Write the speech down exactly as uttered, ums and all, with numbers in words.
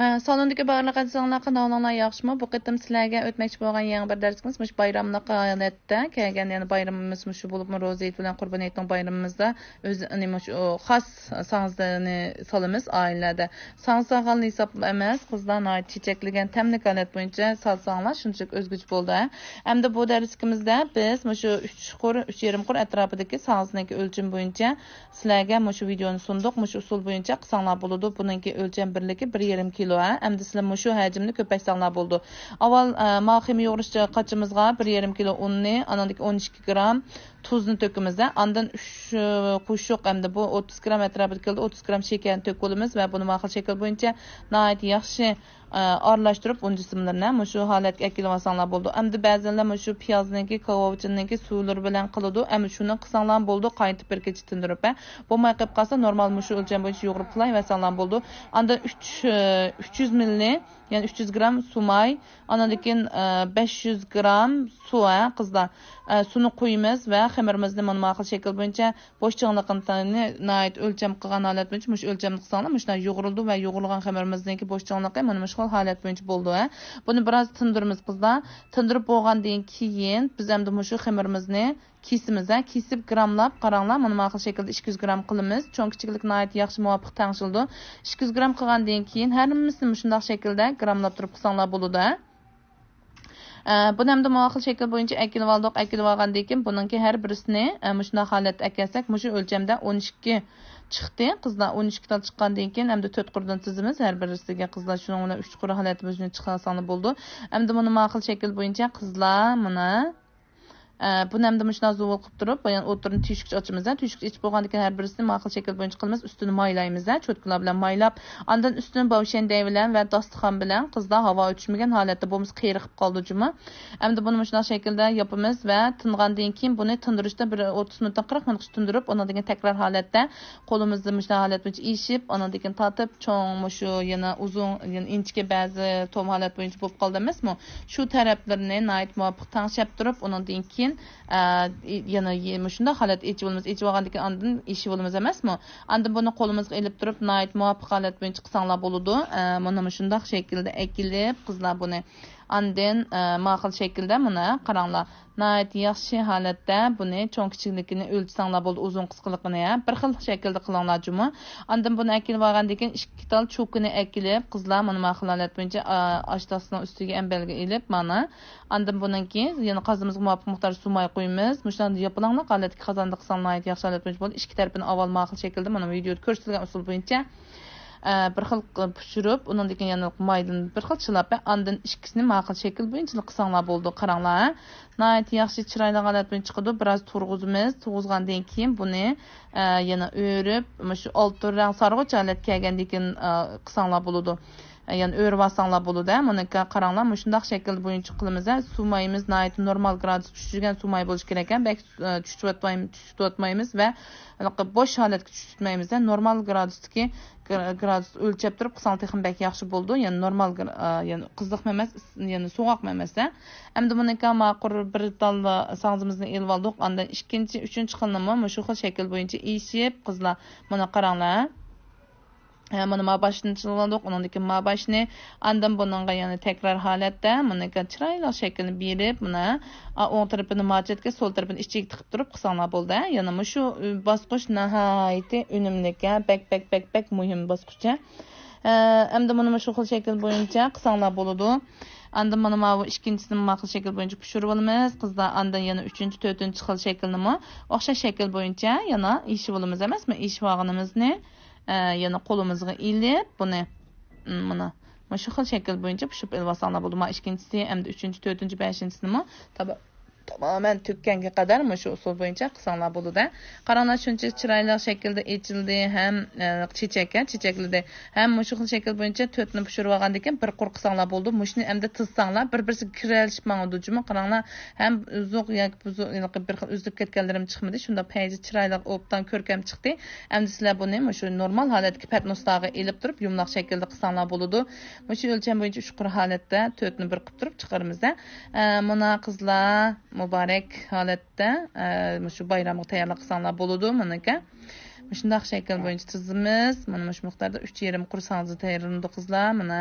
سالوندىكى بارلىق ئەزىزلەر، قانداق ئەھۋالىڭلار، ياخشىمۇ؟ بۇ قېتىم سىلەرگە ئۆتمەكچى بولغان يېڭى بىر دەرسىمىز مۇشۇ بايراملىق ھالەتتە كەلگەن، يەنى بايرىمىمىز مۇشۇ بولۇپمۇ روزا ھېيت بىلەن قۇربان ھېيتنىڭ بايرىمىمىزدا ئۆز، يەنى مۇشۇ خاس ساڭزىنى سالىمىز ئائىلىلەردە. ساڭزا سالغان ھېساب ئەمەس، قىزلار ناھايىتى چېچەكلىگەن تەملىك ھالەت بويىچە سالساڭلار شۇنچىلىك ئۆزگىچە بولىدۇ. ئەمدى بۇ دەرسلىكىمىزدە بىز مۇشۇ ئۈچ قۇر، ئۈچ يېرىم قۇر ئەتراپىدىكى ساڭزىنىڭكى ئۆلچىمى بويىچە سىلەرگە مۇشۇ ۋىدېئونى سۇندۇق، مۇشۇ ئۇسۇل بويىچە قىلساڭلار بولىدۇ. بۇنىڭكى ئۆلچەم بىرلىكى بىر يېرىم كىلو، ھە. ئەمدى سىلەر مۇشۇ ھەجىمنى كۆپەيتسەڭلار بولىدۇ. ئاۋۋال، ئە، ما خېمىر يۇغۇرۇش قاچىمىزغا بىر يېرىم كىلو ئۇننى، ئانىڭدىن كېيىن ئون ئىككى گرام تۇزنى تۆكىمىز، ھە. ئاندىن ئۈچ، ئە، قوشۇق، ئەمدى بۇ ئوتتۇز گرام ئەتراپىدا كېلىدۇ، ئوتتۇز گرام شېكەرنى تۆكۈۋالىمىز ۋە بۇنى ما خىل شەكىل بويىچە ناھايىتى ياخشى ئارىلاشتۇرۇپ، ئۇن جىسىملىرىنى مۇشۇ ھالەتكە ئەكېلىۋالساڭلار بولىدۇ. ئەمدى بەزىلەر مۇشۇ پىيازنىڭكى، كاۋاۋىچىننىڭكى سۇلىرى بىلەن قىلىدۇ. ئەمدى شۇنى قىلساڭلار بولىدۇ، قاينىتىپ بىر كېچە تىندۇرۇپ، ھە. بولماي قېلىپ قالسا، نورمال مۇشۇ ئۆلچەم بويىچە يۇغۇرۇپ قىلايۋەرسەڭلار بولىدۇ. ئاندىن ئۈچ، ئۈچ يۈز مىللى، يەنى ئۈچ يۈز گرام سۇ ماي، ئاندىن كېيىن، بەش يۈز گرام سۇ، ھە، قىزلار. سۇنى قۇيىمىز ۋە خېمىرىمىزنى مانا ما خىل شەكىل بويىچە بوش چىڭلىقىنى ناھايىتى ئۆلچەم قىلغان ھالەت بويىچە مۇشۇ ئۆلچەمدە قىلساڭلار، مۇشۇنداق يۇغۇرۇلىدۇ ۋە يۇغۇرۇلغان خېمىرىمىزنىڭكى بوش چىڭلىقى مانا مۇشۇ خىل ھالەت بويىچە بولىدۇ، ھە. بۇنى بىراز تىندۇرىمىز، قىزلار. تىندۇرۇپ بولغاندىن كېيىن، بىز ئەمدى مۇشۇ خېمىرىمىزنى كېسىمىز، ھە. كېسىپ گراملاپ، قاراڭلار، مانا ما خىل شەكىلدە ئىككى يۈز گرام قىلىمىز. چوڭ كىچىكلىك ناھايىتى ياخشى مۇۋاپىق تەڭشىلىدۇ. ئىككى يۈز گرام قىلغاندىن كېيىن، ھەممىسىنى مۇشۇنداق شەكىلدە گراملاپ تۇرۇپ قىلساڭلار بولىدۇ، ھە. ئە، بۇنى ئەمدى ماۋاقىل شەكىل بويىچە ئەكېلىۋالدۇق. ئەكېلىۋالغاندىن كېيىن بۇنىڭكى ھەر بىرسىنى، ئە، مۇشۇنداق ھالەتتە ئەكەلسەك، مۇشۇ ئۆلچەمدە ئون ئىككى چىقتى. قىزلار، ئون ئىككى تال چىققاندىن كېيىن ئەمدى تۆت قۇرىدىن تىزىمىز ھەر بىرسىگە. قىزلار، شۇنىڭ بىلەن ئۈچ قۇر ھالەتتە بىزنى چىقارساڭلار بولىدۇ. ئەمدى بۇنى ماۋاقىل شەكىل بويىچە قىزلار، مانا، ئە، بۇنى ئەمدى مۇشۇنداق زۇۋۇل قىلىپ تۇرۇپ، بايان ئوتتۇرىنى تۆشۈكچە ئاچىمىز. تۆشۈكچە ئېچىپ بولغاندىن كېيىن ھەر بىرسىنى ماۋاقىل شەكىل بويىچە قىلىمىز. ئۈستىنى مايلايمىز، چوتكىلار بىلەن مايلاپ، ئاندىن ئۈستىنى باۋشيەندەي بىلەن ۋە داستىخان بىلەن، قىزلار، ھاۋا ئۆتۈشمىگەن ھالەتتە، بولمىسا قېرىقىپ قالىدۇ جۇمۇ. ئەمدى بۇنى مۇشۇنداق شەكىلدە ياپىمىز ۋە تىنغاندىن كېيىن بۇنى تىندۇرۇشتا بىر ئوتتۇز مىنۇتتىن قىرىق مىنۇتقىچە تىندۇرۇپ، ئۇنىڭدىن كېيىن تەكرار ھالەتتە قولىمىزدا مۇشۇنداق ھالەت بويىچە ئېشىپ، ئۇنىڭدىن كېيىن تارتىپ، چوڭ، مۇشۇ يەنە ئۇزۇن، يەنە ئىنچىكە بەزى توم ھالەت بويىچە بولۇپ قالدى ئەمەسمۇ؟ شۇ تەرەپلىرىنى ناھايىتى مۇۋاپىق تەڭشەپ تۇرۇپ، ئۇنىڭدىن كېيىن، ئە، يەنە يە-، مۇشۇنداق ھالەتتە ئېچىۋالىمىز. ئېچىۋالغاندىن كېيىن ئاندىن ئېشىۋالىمىز ئەمەسمۇ؟ ئاندىن بۇنى قولىمىزغا ئېلىپ تۇرۇپ، ناھايىتى مۇۋاپىق ھالەت بويىچە قىلساڭلار بولىدۇ. ئە، مانا مۇشۇنداق شەكىلدە ئەكېلىپ، قىزلار، بۇنى ئاندىن، ئە، ما خىل شەكىلدە، مانا قاراڭلار. ناھايىتى ياخشى ھالەتتە بۇنى چوڭ كىچىكلىكىنى ئۆلچىسەڭلار بولىدۇ، ئۇزۇن قىسقىلىقىنى، ھە. بىر خىل شەكىلدە قىلىڭلار جۇمۇ. ئاندىن بۇنى ئەكېلىۋالغاندىن كېيىن ئىككى تال چوكىنى ئەكېلىپ، قىزلار، مانا ما خىل ھالەت بويىچە، ئا، ئاش تاستىنىڭ ئۈستىگە ئەمبەرگە ئېلىپ، مانا. ئاندىن بۇنىڭكى يەنە قازىنىمىزغا مۇۋاپىق مىقداردا سۇ ماي قۇيىمىز. مۇشۇنداق ياپىلاڭلىق ھالەتتىكى قازاندا قىلساڭ ناھايىتى ياخشى ھالەت بويىچە بولىدۇ. ئىككى تەرىپىنى ئاۋۋال ما خىل شەكىلدە، مانا ۋىدېئودا كۆرسىتىلگەن ئۇسۇل بويىچە ئە، بىر خىل ق-، پىشۇرۇپ، ئۇنىڭدىن كېيىن يەنە مايدىن بىر خىل چىلاپ، ئاندىن ئىككىسىنى ما خىل شەكىل بويىچە قىلساڭلار بولىدۇ. قاراڭلار، ھە. ناھايىتى ياخشى، چىرايلىق ھالەت بويىچە چىقىدۇ. بىراز تۇرغۇزىمىز. تۇرغۇزغاندىن كېيىن بۇنى، ئە، يەنە ئۆرۈپ، مۇشۇ ئالتۇن رەڭ سارغۇچ ھالەتكە كەلگەندىن كېيىن، ئە، قىلساڭلار بولىدۇ. ئە، يەنە ئۆرۈۋالساڭلار بولىدۇ، ھە. مۇنىڭكى قاراڭلار، مۇشۇنداق شەكىل بويىچە قىلىمىز، ھە. سۇ مايىمىز ناھايىتى نورمال گرادۇستا چۈشۈرگەن سۇ ماي بولۇشى كېرەك، ھە. بەك، ئە، چۈشۈرۈۋەتمەي-، چۈشۈرتۈۋەتمەيمىز ۋە ھېلىقى بوش ھالەتكە چۈشۈرتمەيمىز، ھە. نورمال گرادۇستىكى گرادۇس ئۆلچەپ تۇرۇپ قىلساڭ تېخىمۇ بەك ياخشى بولىدۇ. يەنى نورمال، يەنى قىزىقمۇ ئەمەس، يەنى سوغۇقمۇ ئەمەس، ھە. ئەمدى بۇنىڭكى ماقۇل بىر تال ساڭزىمىزنى ئېلىۋالدۇق. ئاندىن ئىككىنچى، ئۈچىنچى خىلنىمۇ مۇشۇ خىل شەكىل بويىچە ئېشىپ، قىزلار، مانا قاراڭلار. ھە، مانا ما باشنى چىلىۋالدۇق، ئۇنىڭدىن كېيىن ما باشنى. ئاندىن بۇنىڭغا يەنە تەكرار ھالەتتە، مانا چىرايلىق شەكىلنى بېرىپ، مانا، ئا، ئوڭ تەرىپىنى ما چەتكە، سول تەرىپىنى ئىچىگە تىقىپ تۇرۇپ قىلساڭلار بولدى، ھە. يەنە مۇشۇ، ئى، باسقۇچ ناھايىتى ئۈنۈملۈك، ھە، بەك، بەك، بەك، بەك مۇھىم باسقۇچ، ھە. ئە، ئەمدى مۇنى مۇشۇ خىل شەكىل بويىچە قىلساڭلار بولىدۇ. ئاندىن مانا ماۋۇ ئىككىنچىسىنى ما خىل شەكىل بويىچە پىشۇرۇۋالىمىز. قىزلار، ئاندىن يەنە ئۈچىنچى، تۆتىنچى خىل شەكىلنىمۇ ئوخشاش شەكىل بويىچە يەنە ئېشىۋالىمىز ئەمەسمۇ؟ ئېشىۋالغىنىمىزنى، ئە، يەنە قولىمىزغا ئېلىپ، بۇنى، م، مانا مۇشۇ خىل شەكىل بويىچە پىشۇرۇپ ئېلىۋالساڭلار بولىدۇ. ما ئىككىنچىسى، ئەمدى ئۈچىنچى، تۆتىنچى، بەشىنچىسىنىمۇ تاپا-، تامامەن تۈگىگەنگە قەدەر مۇشۇ ئۇسۇل بويىچە قىلساڭلار بولىدۇ. قاراڭلار، شۇنچە چىرايلىق شەكىلدە ئېچىلدى ھەم، ئە، چېچەك، ھە، چېچەكلىدى. ھەم مۇشۇ خىل شەكىل بويىچە تۆتنى پىشۇرۇۋالغاندىن كېيىن بىر قۇر قىلساڭلار بولىدۇ. مۇشۇنى ئەمدى تىزساڭلار، بىر-بىرسىگە كىرەلىشىپ ماڭىدۇ جۇمۇ. قاراڭلار، ھەم ئوزۇق ياكى بۇزۇق، ھېلىقى بىر خىل ئۈزۈلۈپ كەتكەنلىرىم چىقمىدى. شۇنداق پەيزى چىرايلىق، ئوبدان كۆركەم چىقتى. ئەمدى سىلەر بۇنى مۇشۇ نورمال ھالەتتىكى پەتنۇسلارغا ئېلىپ تۇرۇپ، يۇمىلاق شەكىلدە قىلساڭلار بولىدۇ. مۇشۇ ئۆلچەم بويىچە ئۈچ قۇر ھالەتتە تۆتنى بىر قىلىپ تۇرۇپ چىقىرىمىز-دە. ئە، مانا قىزلار، مۇبارەك ھالەتتە، ئە، مۇشۇ بايرامغا تەييارلىق قىلساڭلار بولىدۇ. مانىكى. مۇشۇنداق شەكىل بويىچە تىزىمىز. مانا مۇشۇ مىقداردا ئۈچ يېرىم قۇرساڭىزدا تەييارلىنىدۇ، قىزلار. مانا.